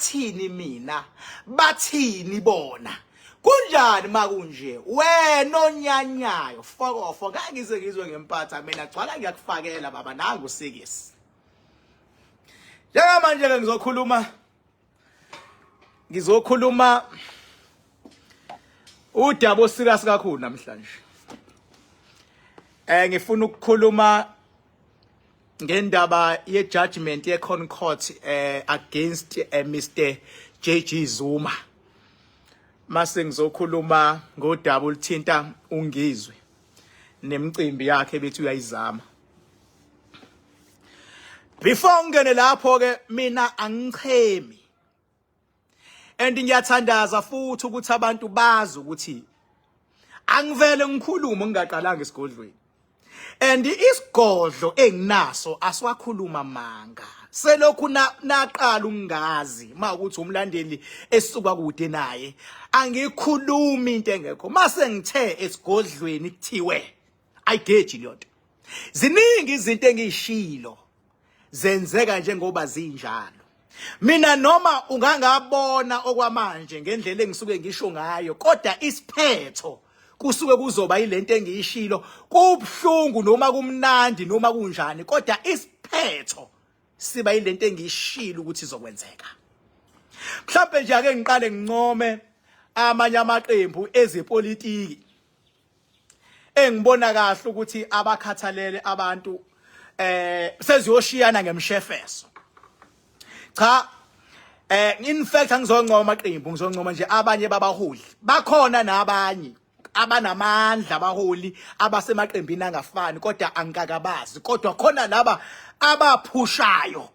Ngathini mina? Bathini bona? Kunjani makunje? Wena onyanyayo, fokofo, ngeke ngize ngizwe ngempatha mina, gcwala ngiyakufakela baba nangu sikisi. Njengamanje ke ngizokhuluma udaba oserious kakhulu namhlanje. Ngifuna ukukhuluma ngendaba ye judgment ye Concourt against Mr JG Zuma. Mase ngizokhuluma ngodaba oluthinta uNgizwe nemicimbi yakhe bethi uyayizama. Before ngene lapho ke, mina angichemi and ngiyathandaza futhi ukuthi abantu bazi ukuthi angivele ngikhulume ngingaqalanga esigodlweni, and isigodlo enginaso asiwakhuluma manga. Selokhu naqala ukungazi, mawukuthi umlandeli esuka kude naye, angikhulumi into engekho. Mase ngithe esigodlweni kuthiwe, ayigeji leyo nto. Ziningi izinto engiyishilo zenzeka njengoba zinjalo. Mina noma ungangabona okwamanje ngendlela engisuke ngisho ngayo, kodwa isiphetho kusuke kuzoba yilento engiyishilo. Kubhlungu noma kumnandi noma kunjani, kodwa isiphetho siba yilento engiyishilo ukuthi izokwenzeka. Mhlawumbe nje ake ngiqale ngincome amanye amaqembu ezepolitiki engibona kahle ukuthi abakhathalele abantu, seziyoshiyana ngemshefeso. Cha, in fact angizoncoma amaqembu, ngizoncoma nje abanye babaholi. Bakhona nabanye abanamandla abaholi abasemaqembini angafani, kodwa angikakabazi, kodwa khona laba abaphushayo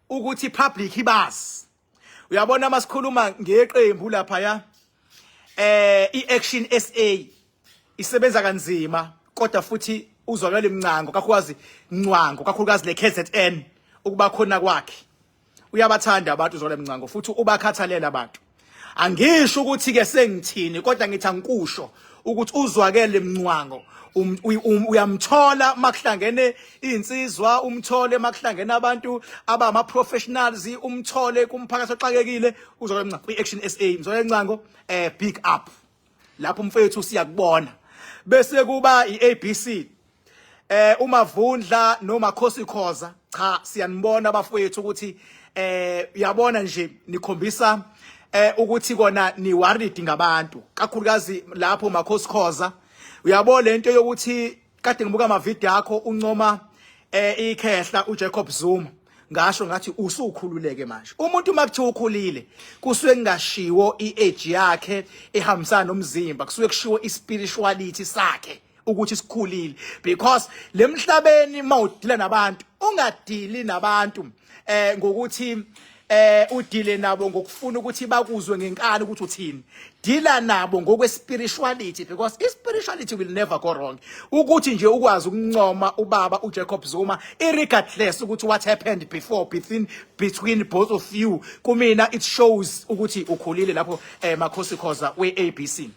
ukuthi public ibazi. Uyabona, masikhuluma ngeqembu lapha ya iAction SA isebenza kanzima, kodwa futhi uZwakele Mncwango, kakhulukazi Mncwango, kakhulukazi le KZN, ukuba khona kwakhe, uyabathanda abantu uZwakele Mncwango futhi ubakhathalela abantu. Angisho ukuthi ke sengithini, kodwa ngithi angikusho ukuthi uZwakele Mncwango uyamthola makuhlangene insizwa, umthole makuhlangene abantu abama professionals, umthole kumphakathi oxakekile uZwakele Mncwango kwi-Action SA. Mzwakele Mncwango, big up lapho mfethu, siyakubona. Bese kuba iABC, uMavundla noMakhosi Khoza. Cha, siyanibona bafowethu ukuthi uyabona nje nikhombisa ukuthi kona ni worried ngabantu, kakhulukazi lapho Makhosi Khoza. Uyabona lento yokuthi kade ngibuka ama video akho uncoma ikhehla uJacob Zuma, ngasho ngathi usukhululeke manje. Umuntu makuthiwa ukhulile, kusuke kungashiwo iage yakhe ehambisana nomzimba, kusuke kushiwo ispirituality sakhe ukuthi sikhulile, because lemhlabeni mawudila nabantu, ungadili nabantu ngokuthi udile nabo ngokufuna ukuthi bakuzwe ngenkani ukuthi uthini. Dila nabo ngokwe spirituality, because i spirituality will never go wrong. Ukuthi nje ukwazi ukuncoma ubaba uJacob Zuma irregardless ukuthi what happened before between both of you, kumina it shows ukuthi ukhulile lapho, Makhosi Khoza we-ABC.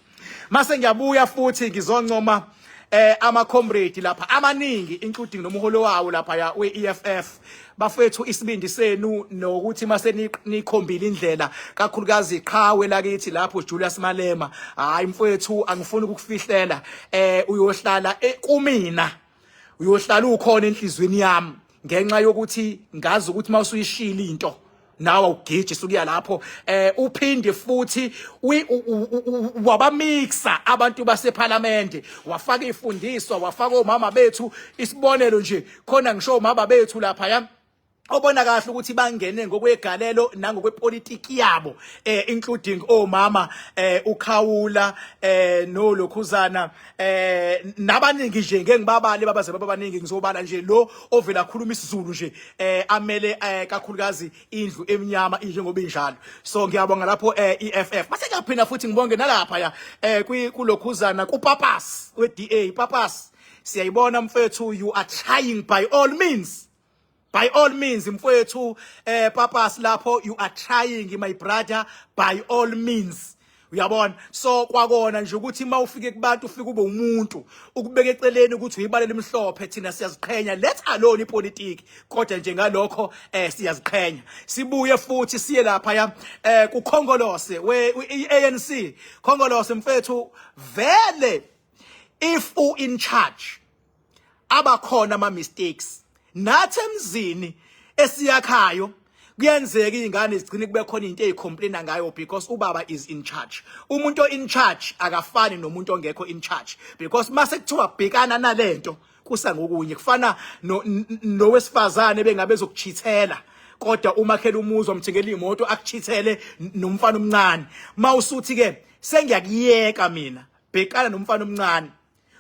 Mase ngiyabuya futhi ngizoncoma ama comrade lapha amaningi, including nomholo wawo lapha ya we-EFF. Bafethu, isibindi senu nokuthi mase nikhombile indlela, kakhulukazi qhawe lakithi lapho Julius Malema. Hayi mfethu, angifuni ukukufihlela, uyohlala kumina, uyohlala ukhona enhlizweni yami, ngenxa yokuthi ngazi ukuthi mawusuyishila into nawe awugiji sukuya lapho. Uphinde futhi wabamixa abantu baseParliament, wafaka ifundiswa, wafaka omama bethu. Isibonelo nje khona ngisho omama bethu lapha ya obona kahle ukuthi bangene ngokwegalelo nangokwepolitiki yabo, including omama uKhawula nolokhuzana nabaningi nje. Ngeke ngibabale babaze babaningi, ngizobala nje lo ovela khuluma isiZulu nje, amele kakhulukazi indlu emnyama injengoba injalo. So ngiyabonga lapho EFF. Base ngiyaphinda futhi ngibonge nalapha ya kulokhuzana kuPapas we-DA. Papas, siyayibona mfethu, you are trying by all means, by all means mfowethu. Papas lapho, you are trying, my brother, by all means. Uyabona, so kwakona nje ukuthi uma ufike kubantu ufike ube umuntu ukubeka eceleni ukuthi uyibalela imhlophe, thina siyaziqhenya, let alone ipolitiki, kodwa nje ngalokho siyaziqhenya. Sibuye futhi siye lapha ya kuKhongolose we ANC. Khongolose mfethu, vele if u in charge abakhona ama mistakes. Nathi emzini esiyakhayo kuyenzeka izingane zigcine kube khona into ezicomplaina ngayo because ubaba is in charge. Umuntu o in charge akafani nomuntu ongekho in charge, because mase kuthiwa bhekana nalento kusangokunye kufana nowesifazane bengabe ezokuchithela, kodwa umakhela umuzi, wamthengela imoto, akuchithele nomfana omncane. Mawusuthi ke sengiyakuyeka mina, bhekana nomfana omncane,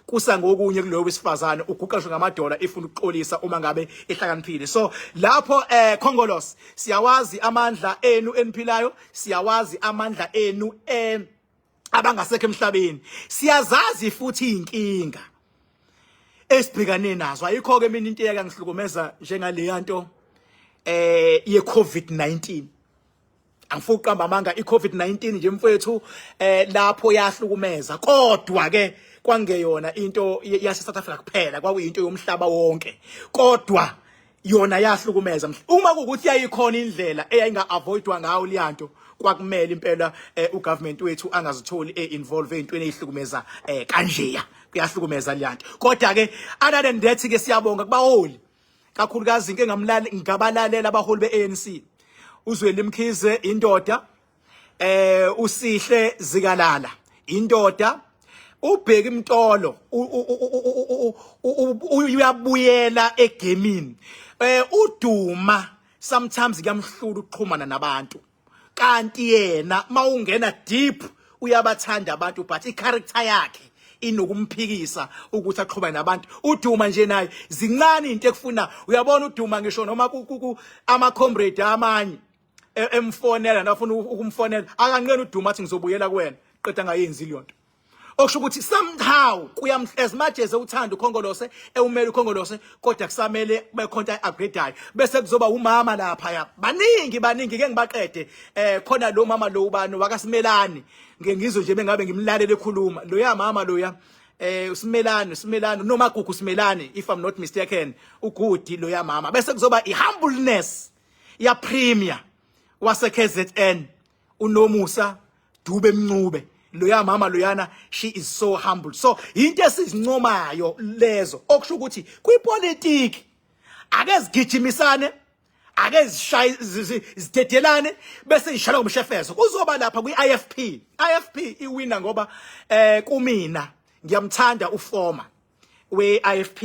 kusa ngokunye kuloyo wesifazane uguqa ngisho ngamadola ifuna ukuxolisa uma ngabe ihlakaniphile. So lapho Khongolos, siyawazi amandla enu eniphilayo, siyawazi amandla enu abangasekho emhlabeni, siyazazi futhi inkinga esibhekane nazo. Ayikho ke mina into eyake ngihlukumeza njengaleya nto ye COVID-19. Angifuni ukuqamba amanga, i-COVID-19 nje mfowethu lapho yahlukumeza, kodwa ke kwangeyona into yase South Africa kuphela, kwakuyinto yomhlaba wonke, kodwa yona yahlukumeza. Uma kuwukuthi yayikhona indlela eyayinga avoidwa ngayo leyanto, kwakumele impela ugovernment wethu angazitholi e-involve ey'ntweni ey'hlukumeza kanjeya. Kuyahlukumeza leyanto. Kodwa ke other than that ke siyabonga kubaholi, kakhulukazi ngike ngamlala ngabalalela abaholi be-ANC. Uzweli Mkhize indoda, uSihle Zikalala indoda, uBheki Mtolo uyabuyela egamini, uDuma sometimes kuyamhlula ukuxhumana nabantu, kanti yena mawungena deep uyabathanda abantu, but icharacter yakhe inokumphikisa ukuthi aqhubane nabantu. Uduma nje naye zincane into ekufuna, uyabona uDuma ngisho noma ama comrade amanye emfonela nafuna ukumfonela, akanqeni uDuma athi ngizobuyela kuwena, qeda ngayenzi leyo nto. Okusho ukuthi somehow kuya as much as uthanda uKhongolose, ewumele uKhongolose, kodwa kusamele kube khona upgradeayo. Bese kuzoba umama lapha ya, baningi baningi ke ngibaqede. Khona lo mama lo ubani wakaSimelani, ngeke ngizwe nje bengabe ngimlalela ekhuluma lo ya mama lo ya uSimelani, uSimelani noma Gugu Simelani if I'm not mistaken, ugudi lo ya mama. Bese kuzoba ihumbleness ya premier wase KZN, uNomusa Dube Mncube, loya mama loyana, she is so humble. So into esizincomayo lezo, okusho ukuthi kwipolitiki ake zigijimisane, ake zishaye, zidedelane, bese zishala ngomshefezo. Kuzoba lapha kwi-IFP, IFP iwina ngoba kumina ngiyamthanda uformer we-IFP,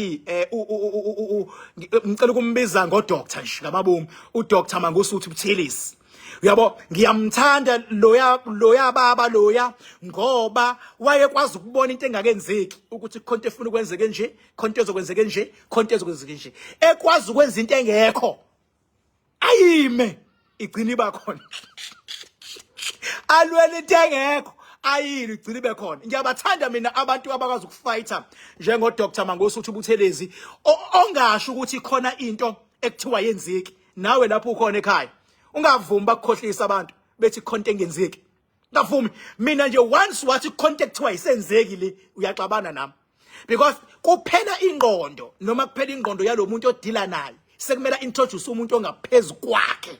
ngicela ukumbiza ngoDoctor nje ngamabomu, uDr Mangosuthu Buthelezi. Uyabo, ngiyamthanda loya loya baba loya, ngoba wayekwazi ukubona into engakenzeki ukuthi khona into efuna ukwenzeke nje, khona into ezokwenzeke nje, khona into ezokwenzeke nje, ekwazi ukwenza into engekho ayime igcina iba khona, alwele into engekho ayile igcina ibe khona. Ngiyabathanda mina abantu abakwazi ukufighter njengo Dr Mangosuthu Buthelezi, ongasho ukuthi khona into ekuthiwa yenzeki. Nawe lapho ukhona ekhaya ungavumi bakukhohlisa abantu bethi khona into engenzeki, ngavumi. Mina nje once wathi khona into ekuthiwa isenzeki le, uyaxabana nami, because kuphela ingqondo noma kuphela ingqondo yalomuntu odila naye, sekumele introduce umuntu ongaphezulu kwakhe.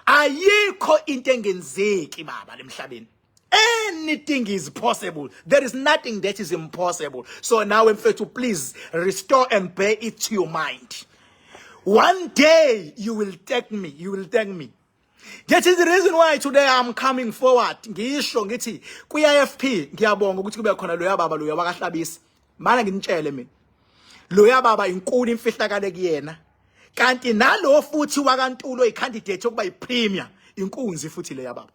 Ayikho into engenzeki baba lemhlabeni, anything is possible, there is nothing that is impossible. So now mfethu, please restore and bear it to your mind. One day you will thank me, you will thank me. That is the reason why today I'm coming forward. Ngisho ngithi kwi-IFP ngiyabonga ukuthi kube khona loya baba loya wakaHlabisa. Mana nginitshele mina. Loya baba inkulu imfihlakalo kuyena. Kanti nalo futhi wakaNtulo icandidate yokuba ipremier, inkunzi futhi leya baba.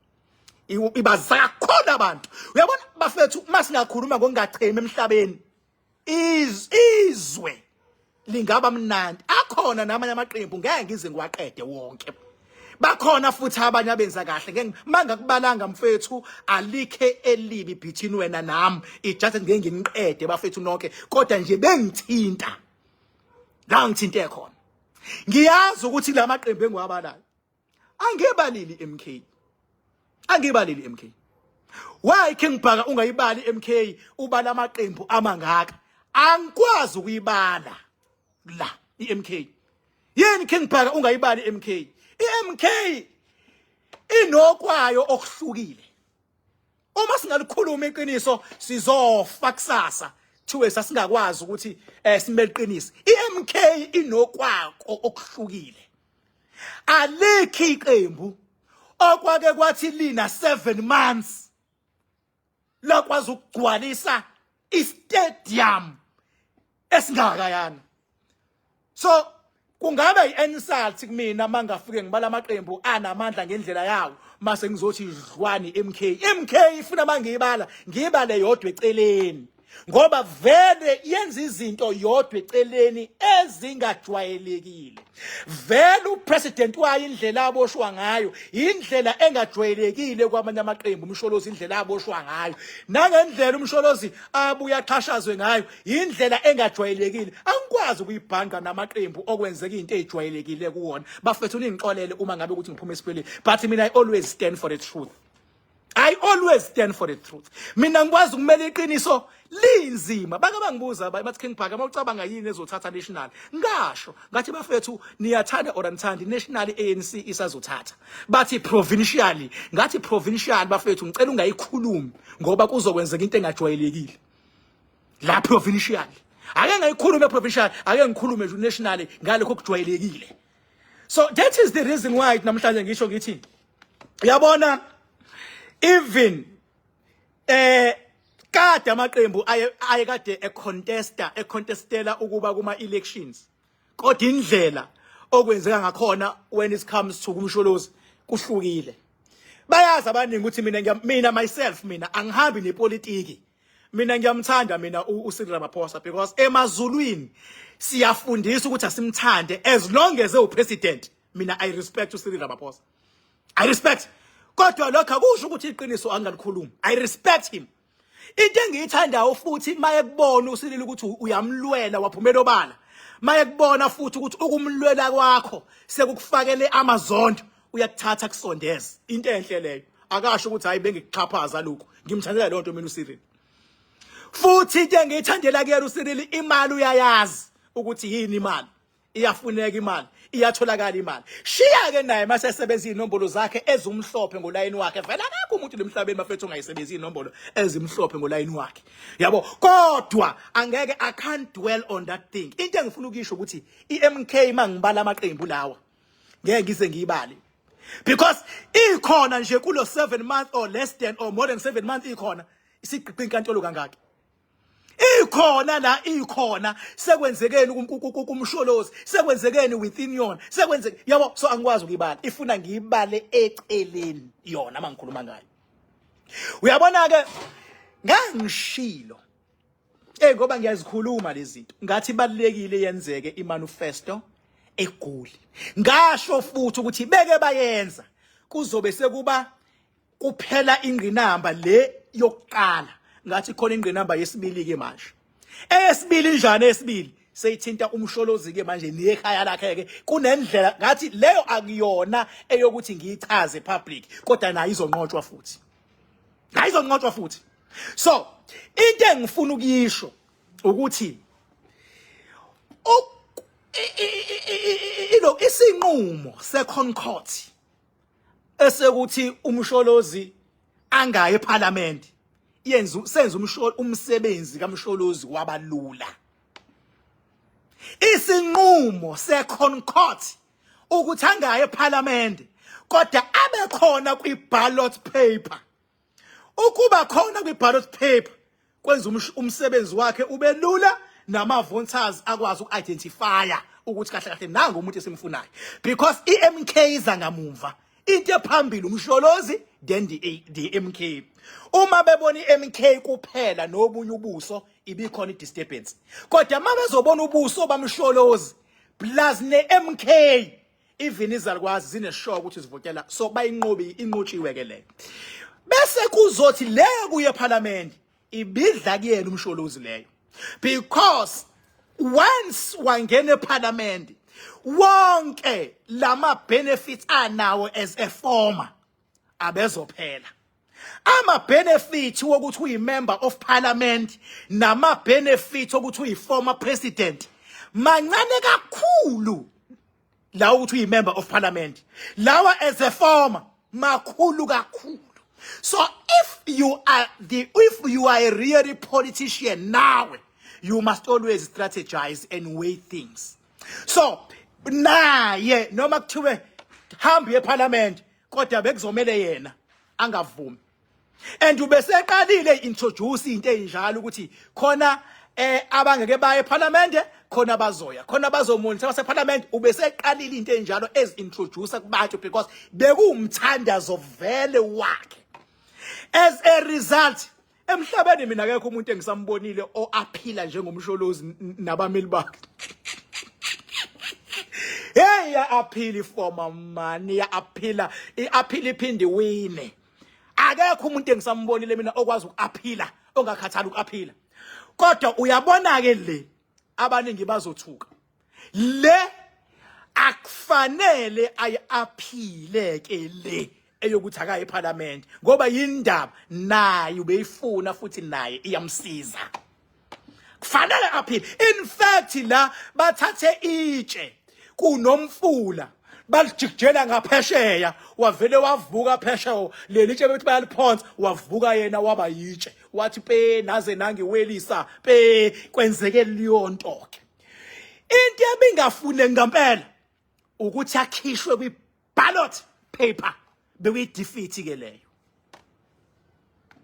Ibaza kakhulu abantu. Uyabona bafethu, masingakhuluma ngokungachemi emhlabeni, izwe lingaba mnandi. Akhona namanye amaqembu, ngeke ngize ngiwaqede wonke, bakhona futhi abanye abenza kahle, ngeke mangakubalanga mfethu, alikhe elibi between wena nami, it just ngeke nginiqede bafethu nonke, kodwa nje bengithinta la ngithinte khona. Ngiyazi ukuthi la maqembu engiwabalayo, angibalili MK, angibalili MK. Why, King Bhaka, ungayibali MK, ubala amaqembu amangaka? Angikwazi ukuyibala la iMK. Yini, King Bhaka, ungayibali MK? iMK inokwayo okuhlukile. Uma singalikhuluma iqiniso, sizofa kusasa thiwe sasingakwazi ukuthi simele iqiniso. iMK inokwako okuhlukile. Alikho iqembu okwake kwathi lina 7 months lakwazi ukugcwalisa istadium esingakayana. So kungabe i-insult kumina mangafike ngibala amaqembu anamandla ngendlela yawo, mase ngizothi dlwani MK. MK ifuna mangiyibala, ngiyibale yodwa eceleni, ngoba vele yenza izinto yodwa eceleni ezingajwayelekile. Vele upresident wayo, indlela aboshwa ngayo, indlela engajwayelekile kwamanye amaqembu. UMsholozi, indlela aboshwa ngayo nangendlela uMsholozi abuye axhashazwe ngayo, indlela engajwayelekile. Angikwazi ukuyibhanga namaqembu okwenzeka into ezijwayelekile kuwona. Bafethu, ningixolele uma ngabe ukuthi ngiphuma esipheleni, but mina I always stand for the truth. I always stand for the truth. Mina ngikwazi ukumela iqiniso linzima. Bake bangibuza bathi, "King Bhaka, mawucabanga yini ezothatha national?" Ngasho ngathi, "Bafethu, niyathanda or anithandi, national ANC isazothatha." Bathi, "Provincially?" Ngathi, "Provincial, bafethu, ngicela ungayikhulumi ngoba kuzokwenzeka into engajwayelekile la provincial. Ake ngayikhulume provincial, ake ngikhulume nje nationally ngalokho kujwayelekile." So that is the reason why namhlanje ngisho ngithi, yabona, even kade amaqembu aye kade econtesta, econtestela ukuba kuma elections, kodwa indlela okwenzeka ngakhona when it comes to kuMsholozi kuhlukile. Bayazi abaningi ukuthi mina myself, mina angihambi nepolitiki. Mina ngiyamthanda mina uCyril Ramaphosa because emazulwini siyafundisa ukuthi asimthande as long as ewu-president. Mina I respect uCyril Ramaphosa, I respect, kodwa lokho akusho ukuthi iqiniso angalikhulumi. I respect him. Into engiyithandayo futhi, maye kubona uCyril ukuthi uyamlwela, waphumela obala, maye kubona futhi ukuthi ukumlwela kwakho sekukufakele amazondo, uyakuthatha kusondeza. Into enhle leyo. Akasho ukuthi hayi, bengikuxhaphaza lokhu. Ngimthandela leyo nto mina uCyril. Futhi into engiyithandela kuyena uCyril, imali uyayazi ukuthi yini imali. Iyafuneka imali, iyatholakala imali. Shiya ke naye mase esebenza inombolo zakhe ezumhlophe ngolayini wakhe. Vele akekho umuntu lemhlabeni, bafethu, ongayisebenzi inombolo ezimhlophe ngolayini wakhe, yabo. Kodwa angeke, I can't dwell on that thing. Into engifuna ukuyisho ukuthi iMK, mangibala amaqembu lawa, ngeke ngize ngiyibale because ikhona nje kulo 7 month or less than or more than 7 months, ikhona isiqiqa inkantolo kangaki, ikhona la, ikhona sekwenzekeni kuMsholozi, sekwenzekeni within yona, sekwenzeke, yabo. So angikwazi ukuyibala, ifuna ngiyibale eceleni yona mangikhuluma ngayo. Uyabona ke, ngangishilo ngoba ngiyazikhuluma lezi zinto, ngathi ibalekile yenzeke imanifesto eGoli. Ngasho futhi ukuthi beke bayenza, kuzobe sekuba kuphela ingqinamba le yokuqala. Ngathi khona ingqinamba yesibili ke manje. Eyesibili njani? Eyesibili seyithinta uMsholozi ke manje nekhaya lakhe ke. Kunendlela, ngathi leyo akuyona eyokuthi ngiyichaze public, kodwa nayo izonqotshwa futhi, nayo izonqotshwa futhi. So into engifuna ukuyisho ukuthi ilo isinqumo seConcourt esekuthi uMsholozi angaye eParliament yenza senza umsebenzi kaMsholozi wabalula. Isinqumo seConcourt ukuthi angaye eParliament kodwa abe khona kwi-ballot paper, ukuba khona kwi-ballot paper kwenza umsebenzi wakhe ube lula, nama-voters akwazi uku-identifya ukuthi kahle kahle nangu umuntu esimfunayo, because i-MK iza ngamumva. Into ephambili uMsholozi, then the MK. Uma bebona i-MK kuphela nobunye ubuso, ibikhona i-disturbance, kodwa uma bezobona ubuso baMsholozi plus ne-MK, even izalukwazi zineshow ukuthi zivotela, so bayinqobi, inqotshiwe ke leyo. Bese kuzothi leyo kuye eParliament ibidla kuyena uMsholozi leyo, because once wangena eParliament, wonke lama benefits anawo as a former abezophela. Ama benefit wokuthi uyi member of parliament nama benefit okuthi uyi former president mancane kakhulu. La ukuthi uyi member of parliament, lawa as a former makhulu kakhulu. So if you are a really politician now, you must always strategize and weigh things. So naye noma kuthiwe hamba eParliament, kodwa bekuzomele yena angavumi, and ubeseqalile introduce into ezinjalo ukuthi khona abangeke baye eParliament, khona bazoya, khona bazomonitor baseParliament. Ubeseqalile into enjalo as introducer kubantu because bekuwumthandazo vele wakhe. As a result, emhlabeni mina akekho umuntu engisambonile oaphila njengoMsholozi nabameli bakhe. Hey, ya aphila iformer man, ya aphila, iaphila iphinde wine. Akekho umuntu engisambonile mina okwazi ukuaphila ongakhathali ukuaphila. Kodwa uyabona ke, le abaningi bazothuka, le akufanele ayiaphile ke le eyokuthi akaye eParliament, ngoba yindaba naye ubeyifuna futhi naye iyamsiza, kufanele aphile. In fact, la bathathe itshe kunomfula balijikijela ngaphesheya, wavele wavuka phesheya leli tshe bethi bayaliphonsa, wavuka yena waba yitshe, wathi pe naze nangiwelisa pe. Kwenzeke leyo nto ke. Into ebingafune ngempela ukuthi akhishwe kwi ballot paper, bekuyi defeat ke leyo,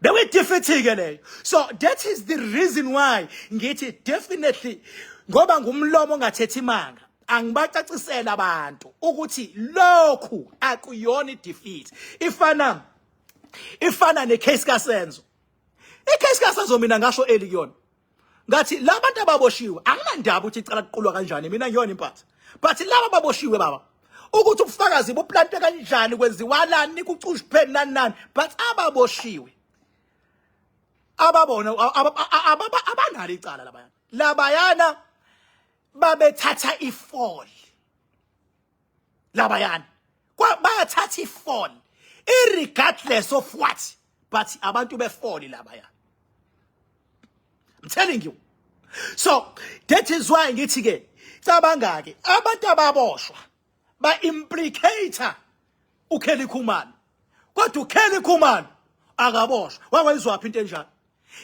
bekuyi defeat ke leyo. So that is the reason why ngithi definitely, ngoba ngumlomo ongathethi imanga, angibacacisela abantu ukuthi lokhu akuyona i-defeat. Ifana necase kaSenzo. Icase kaSenzo, mina ngasho early kuyona, ngathi labantu ababoshiwe, anginandaba ukuthi icala kuqulwa kanjani, mina ngiyona impatha, but laba ababoshiwe baba, ukuthi ubufakazi buplantwe kanjani, kwenziwalani, kucushwe nani nani, but ababoshiwe ababona abanalo icala labayana. Labayana babethatha ifall, labayana bayathatha ifall irregardless of what, but abantu befall labayana, I'm telling you. So that is why ngithi ke, cabanga ke, abantu ababoshwa ba implicate uKelly Khumalo, kodwa uKelly Khumalo akaboshwa. Wakwayizwaphi into enjalo?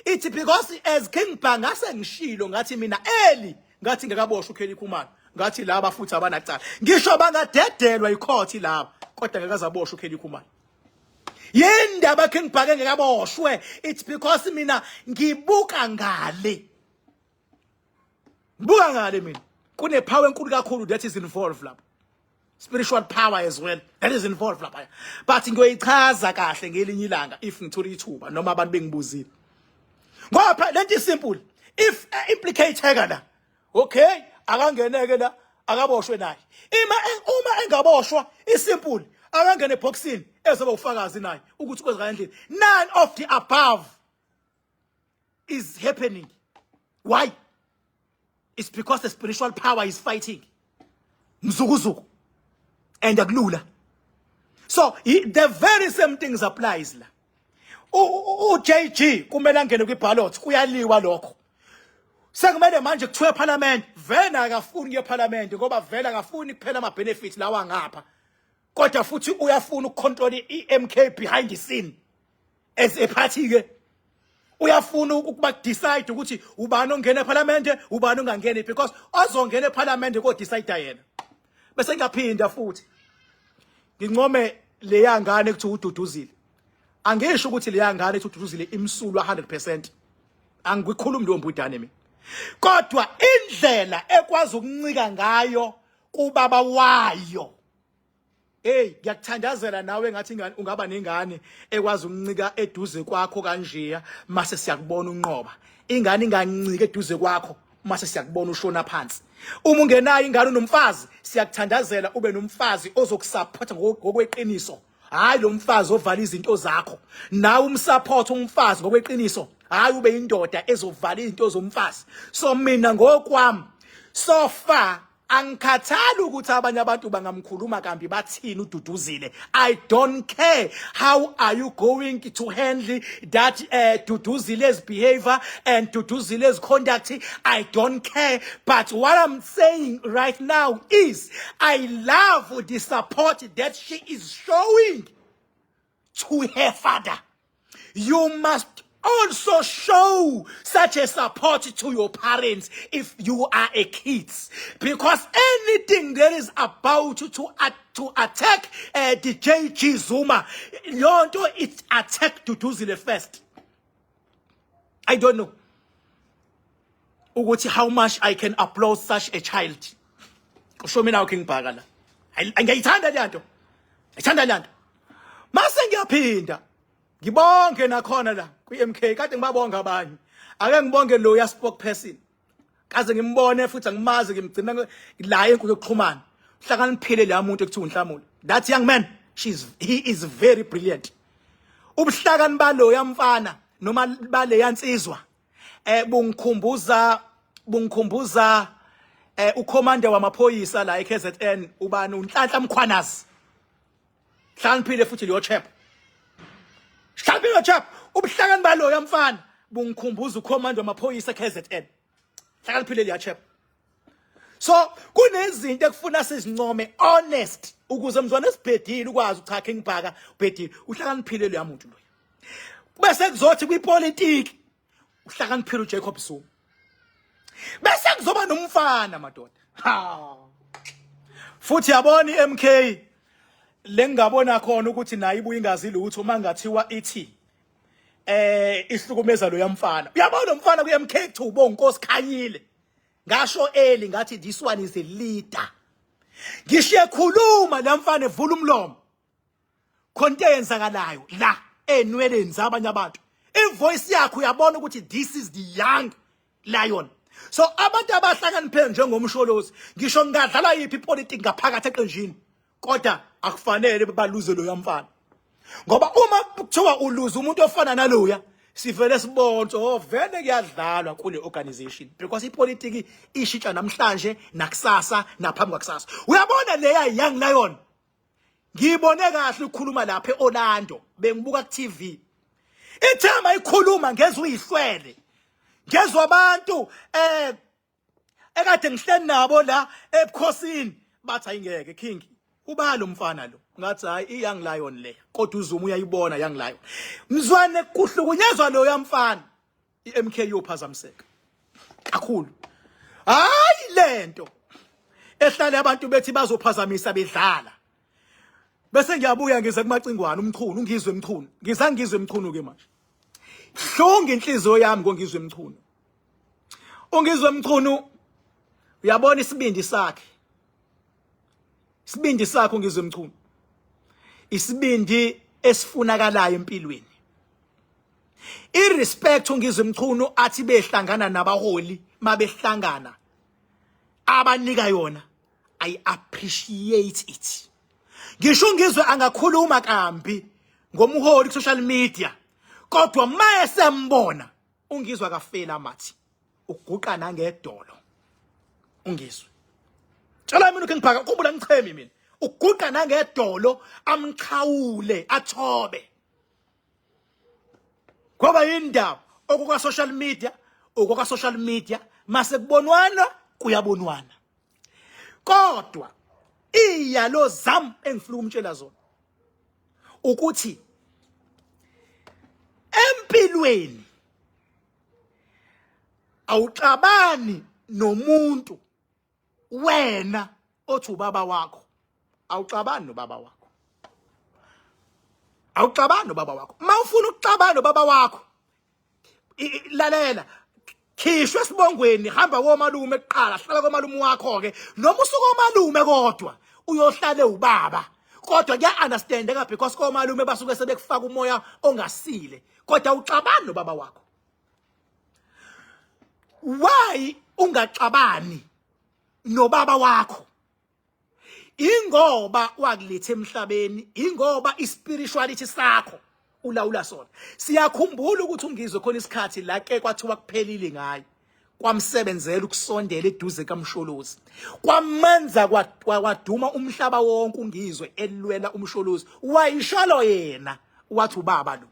Ithi because as King Bhanga sengishilo, ngathi mina early, ngathi ngekaboshwa uKelly Khumalo, ngathi laba futhi abanacala, ngisho bangadedelwa icourt laba, kodwa ngeke uKelly Khumalo. Yindaba King Bhaka ngekaboshwe? It's because mina ngibuka ngale, ngibuka ngale mina kune power enkulu kakhulu that is involved lapho, spiritual power as well that is involved lapha, but ngiyoyichaza kahle ngelinye ilanga if ngithola ithuba noma abantu bengibuzile, ngoba lento simple, if implicate la, okay, akangeneke la, akaboshwe naye. Ima uma engaboshwa, isimple, akangene eboxini ezoba ufakazi naye ukuthi kwenzeka endlini. None of the above is happening. Why? It's because the spiritual power is fighting mzukuzuku and akulula. So the very same things applies la. U JG kumele angene kwi-ballot, kuyaliwa lokho. Sekumele manje kuthiwe eParliament, vele akafuni kuye eParliament ngoba vele akafuni kuphela ama benefits lawa ngapha, kodwa futhi uyafuna ukucontrol iMK behind the scene as a party ke. Uyafuna ukuba decide ukuthi ubani ongena eParliament, ubani ongangeni, because ozongena eParliament ko decide yena. Bese ngiyaphinda futhi ngincome leya ngane kuthi uDuduzile. Angisho ukuthi leya ngane ethi uDuduzile imsulwa 100%, angikhulumi leyo mbudane mina, kodwa indlela ekwazi ukuncika ngayo kubaba wayo. Hey, ngiyakuthandazela nawe, ngathi ingane ungaba nengane ekwazi ukuncika eduze kwakho kanjeya mase siyakubona unqoba. Ingane ingancika eduze kwakho mase siyakubona ushona phansi. Uma ungenayo ingane, unomfazi, siyakuthandazela ube nomfazi ozokusupport ngokweqiniso. Hayi lo mfazi ovala izinto zakho. Nawe umsupport umfazi ngokweqiniso. Hayi ube indoda ezovala izinto zomfazi. So mina ngokwami so far Angikhathali ukuthi abanye abantu bangamkhuluma kambi bathini uDuduzile. I don't care how are you going to handle that Duduzile's behavior and Duduzile's conduct. I don't care, but what I'm saying right now is I love the support that she is showing to her father. You must also show such a support to your parents if you are a kid, because anything that is about to attack the JG Zuma, leyo it attack Duduzile first. I don't know ukuthi how much I can applaud such a child. Kusho mina uKing Bhaka la. Ngiyayithanda le nto, ngiyayithanda le nto. Mase ngiyaphinda ngibonge nakhona la kwi-MK, kade ngibabonga abanye, ake ngibonge lo ya spokesperson, kaze ngimbone futhi angimazi, ngimgcina la enkundla yokuxhumana. Hlakaniphile la muntu ekuthiwa uNhlamulo. That young man, he is very brilliant. Ubuhlakani balo yamfana noma bale yansizwa bungikhumbuza ucommander wamaphoyisa la eKZN, ubani, uNhlanhla Mkhwanazi. Hlakaniphile futhi leyo chap, hlakaniphile chap. Ubuhlakani balo yamfana bungikhumbuza ucommander wamaphoyisa eKZN. Hlakaniphile leya chap. So kunezinto ekufuna sizincome honest ukuze mzwana esibhedile ukwazi cha, King Bhaka ubhedile, uhlakaniphile leya muntu loyo. Bese kuzothi kwipolitiki uhlakaniphile uJacob Zuma, bese kuzoba nomfana madoda. Ha, futhi yabona iMK lengabona khona ukuthi nayo ibuye ingazi lutho uma ngathiwa ithi ihlukumeza lo yamfana. Uyabona umfana ku-MK kuthiwa uBonginkosi Khanyile. Ngasho early ngathi this one is a leader. Ngishiye khuluma la mfana evula umlomo, khona into eyenzakalayo la enweleni zabanye abantu, ivoice yakhe uyabona ukuthi this is the young lion. So abantu abahlakaniphile njengoMsholozi, ngisho ngingadlala yiphi ipolitiki ngaphakathi eqenjini, kodwa akufanele baluze lo yamfana, ngoba uma kuthiwa uluze umuntu ofana naloya, sivele sibone, oh, vele kuyadlalwa kule organization, because ipolitiki ishintsha namhlanje nakusasa naphambi kwakusasa. Uyabona leya young lion, ngiyibone kahle ukukhuluma lapha eOrlando, bengibuka ku TV, ithema ikhuluma, ngezwe uyihlwele, ngezwe abantu ekade ngihleli nabo la ebukhosini bathi, "Ayingeke King, ubalo mfana lo." Ngathi, "Hayi, i-young lion le." Kodwa uZuma uyayibona young lion. Mzwane kuhlukunyezwa lo yamfana, iMK yophazamiseka kakhulu. Hayi, lento ehlale abantu bethi bazophazamisa bedlala. Bese ngiyabuya ngize kuMacingwane uMchunu, uNgizwe Mchunu. Ngiza Ngizwe Mchunu ke manje. Hlunga inhliziyo yami ngoNgizwe Mchunu. UNgizwe Mchunu, uyabona isibindi sakhe, isibindi sakhe uNgizwe Mchunu, isibindi esifunakalayo empilweni. Irespect uNgizwe Mchunu athi behlangana nabaholi, mabehlangana abanika yona, I appreciate it. Ngisho ngizwe angakhuluma kambi ngomholi ku social media, kodwa mayesembona uNgizwe akafela amathi, uguqa nangedolo uNgizwe. Tshela mina uKing Bhaka, khumbula ngichemi mina, uguqa nangedolo, amchawule, athobe, ngoba indaba okuka social media, okuka social media, mase kubonwana kuyabonwana. Kodwa iyalo zam engifuna ukumtshela zona ukuthi empilweni awuxabani nomuntu wena othi ubaba wakho, awuxabani nobaba wakho, awuxabani nobaba wakho. Mawufuna ukuxabana nobaba wakho, lalela, khishwe esibongweni, hamba komalume kuqala, hlala komalume wakho ke, noma usuka komalume kodwa uyohlale ubaba. Kodwa kuya understandeka because komalume basuke sebekufaka umoya ongasile, kodwa uxabani nobaba wakho. Why ungaxabani nobaba wakho? Ingoba wakuletha emhlabeni, ingoba ispirituality sakho ulawula sona. Siyakhumbula ukuthi uNgizwe khona isikhathi la ke kwathiwa kuphelile ngaye. Kwamsebenzela ukusondela eduze kaMsholozi, kwamenza kwaduma umhlaba wonke uNgizwe elwela uMsholozi. Wayisholo yena wathi ubaba lo,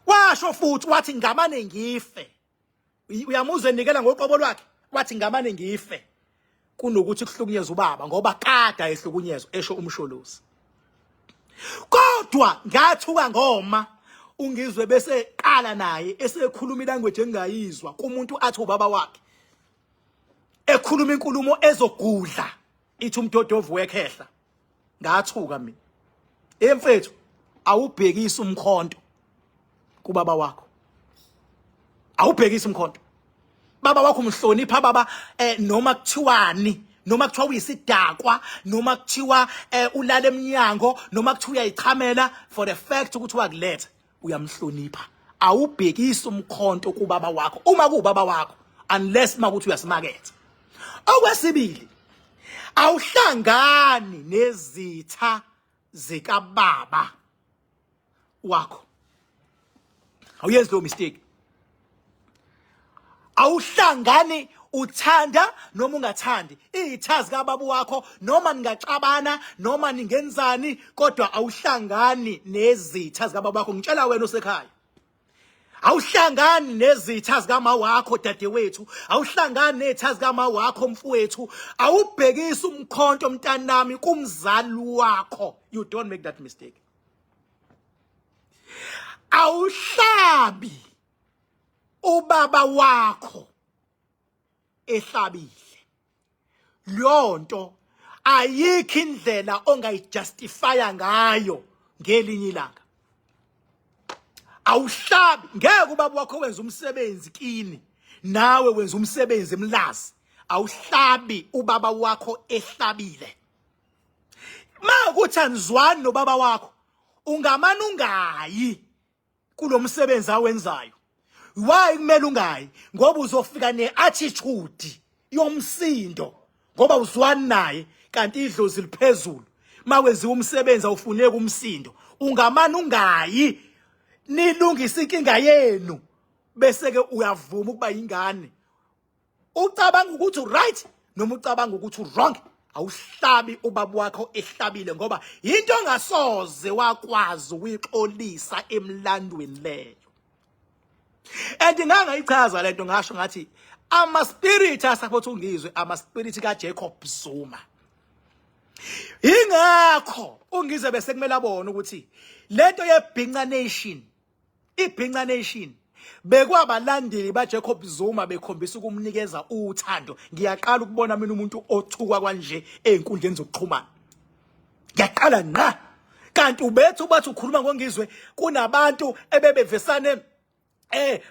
washo futhi wathi ngamane ngife. Uyamuzwa enikela ngoqobo lwakhe, wathi ngamane ngife kunokuthi kuhlukunyezwe ubaba, ngoba kade ayehlukunyezwa, esho uMsholozi. Kodwa ngathuka ngoma uNgizwe bese qala naye esekhuluma ilanguage engayizwa kumuntu athi ubaba wakhe, ekhuluma inkulumo ezogudla ithi umdodovu wekhehla. Ngathuka mina. Emfethu, awubhekisi umkhonto kubaba wakho, awubhekisi umkhonto. Baba wakho umhlonipha baba, noma kuthiwani, noma kuthiwa uyisidakwa, noma kuthiwa ulala eminyango, noma kuthiwa uyayichamela, for the fact ukuthi wakuletha uyamhlonipha. Awubhekisi umkhonto kubaba wakho uma kuwubaba wakho, unless makuthi uyasimaketha. Okwesibili, awuhlangani nezitha zikababa wakho, awuyenzi leyo mistake. Awuhlangani, uthanda noma ungathandi, izitha zikababa wakho, noma ningaxabana noma ningenzani, kodwa awuhlangani nezitha zikababa wakho. Ngitshela wena osekhaya, awuhlangani nezitha zikama wakho dadewethu, awuhlangani nezitha zikama wakho mfowethu. Awubhekisi umkhonto mntanami kumzali wakho, you don't make that mistake. Awuhlabi ubaba wakho ehlabile, lonto ayikho indlela ongayijustifya ngayo ngelinye ilanga. Awuhlabi, ngeke ubaba wakho wenza umsebenzi kini nawe wenza umsebenzi emlazi. Awuhlabi ubaba wakho ehlabile. Makuthi anizwani nobaba wakho, ungamane ungayi kulomsebenzi awenzayo. Why kumele ungayi? Ngoba uzofika neattitude yomsindo, ngoba uzwani naye, kanti idlozi liphezulu. Mawenziwa umsebenzi awufuneki umsindo, ungamane ungayi, nilungise inkinga yenu, bese ke uyavuma ukuba ingane. Ucabanga ukuthi right noma ucabanga ukuthi wrong, awuhlabi ubaba wakho ehlabile, ngoba into ongasoze wakwazi ukuyixolisa emlandweni leyo. And ngangayichaza lento, ngasho ngathi ama spirit asupport uNgizwe, ama spirit ka Jacob Zuma. Ingakho uNgizwe bese kumele abone ukuthi lento yebhinca nation, ibhinca nation bekwabalandeli baJacob Zuma bekhombisa ukumnikeza uthando. Ngiyaqala ukubona mina umuntu othukwa kanje einkundleni zokuxhumana, ngiyaqala ngqa. Kanti ubethu bathi ukhuluma ngoNgizwe, kunabantu ebebevesane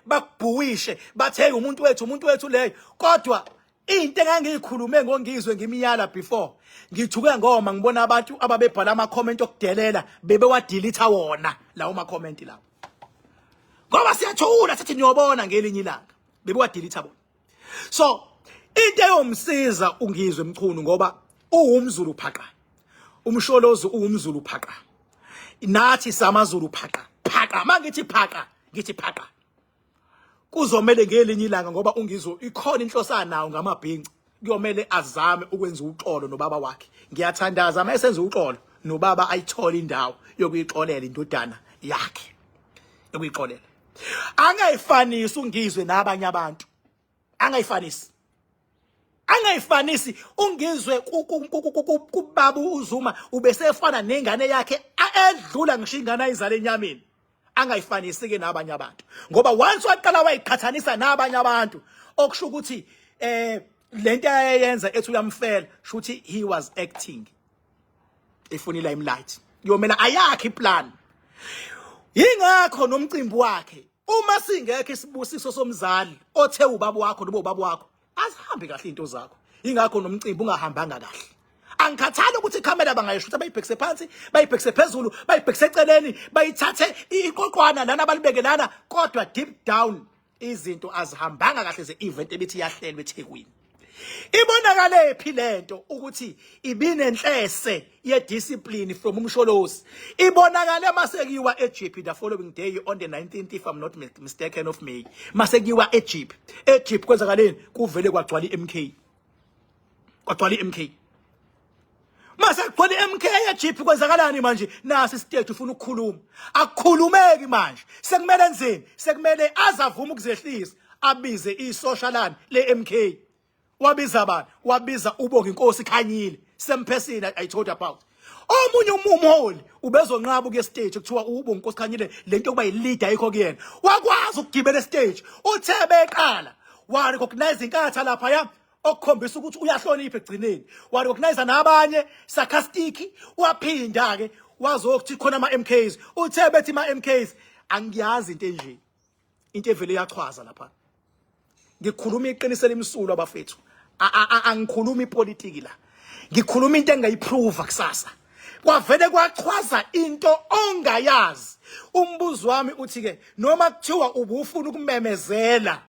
bakubhuwishe bathe hey, umuntu wethu, umuntu wethu leyo. Kodwa into engangiyikhulume ngoNgizwe ngimiyala before, ngithuke ngoma ngibona abantu ababebhala ama comment okudelela bebewadelete wona lawo ma comment lawo, ngoba siyathula sithi niyobona ngelinye ilanga, bebewadelete bona. So into eyomsiza uNgizwe Mchunu, ngoba uwumZulu phaqa, uMsholozi uwumZulu phaqa, nathi samaZulu phaqa phaqa, mangithi phaqa ngithi phaqa, kuzomele ngelinye ilanga, ngoba uNgizwe ikhona inhloso nawo ngamabhinci, kuyomele azame ukwenza uxolo nobaba wakhe. Ngiyathandaza uma esenza uxolo nobaba, ayithole indawo yokuyixolela indodana yakhe, yokuyixolela. Angayifanisi uNgizwe nabanye abantu, angayifanisi, angayifanisi uNgizwe kubaba uZuma. Ubesefana nengane yakhe, edlula ngisho ingane ayizala enyameni. Angayifanisi ke nabanye abantu, ngoba once waqala wayiqhathanisa nabanye abantu, okusho ukuthi lento ayenza ethi uyamfela, shuthi he was acting, efuna limelight. Kuyomela ayakhe iplan. Ingakho nomcimbi wakhe, uma singekho isibusiso somzali othe ubaba wakho noma ubaba wakho, azihambe kahle into zakho. Ingakho nomcimbi ungahambanga kahle. Angikhathali ukuthi ikhamera bangayishutha bayibhekise phansi, bayibhekise phezulu, bayibhekise eceleni, bayithathe iqoqwana lana balibeke lana, kodwa deep down izinto azihambanga kahle ze-event ebithi iyahlelwa eThekwini. Ibonakale phi lento ukuthi ibinenhlese ye discipline from uMsholozi? Ibonakale masekuyiwa eJeppe the following day, on the 19th, if I'm not mistaken, of May. Masekuyiwa eJeppe, eJeppe kwenzakaleni? Kuvele kwagcwala iMK, kwagcwala iMK. Mase kugcwala iMK eJeppe, kwenzakalani manje? Nasi stage, ufuna ukukhuluma, akukhulumeki manje. Sekumele enzeni? Sekumele azavuma ukuzehlisa, abize isosha lani le MK. Wabiza bani? Wabiza uBonginkosi Khanyile, same person I told about. Omunye umholi ubezonqaba ukuya stage, kuthiwa uBonginkosi Khanyile lento yokuba yileader ayikho kuyena. Wakwazi ukugibela stage, uthe beqala wa recognize iNkatha lapha ya, okukhombisa ukuthi uyahlonipha. Egcineni wa recognize nabanye sarcastic, waphinda ke wazokuthi khona ama MKs. Uthe bethi ama MKs, angiyazi into enje, into evele yachwaza lapha. Ngikhuluma iqiniso elimsulwa, abafethu. Angikhuluma ipolitiki la, ngikhuluma into engayiprove kusasa. Kwavele kwachwaza into ongayazi. Umbuzo wami uthi ke, noma kuthiwa ubufuna ukumemezela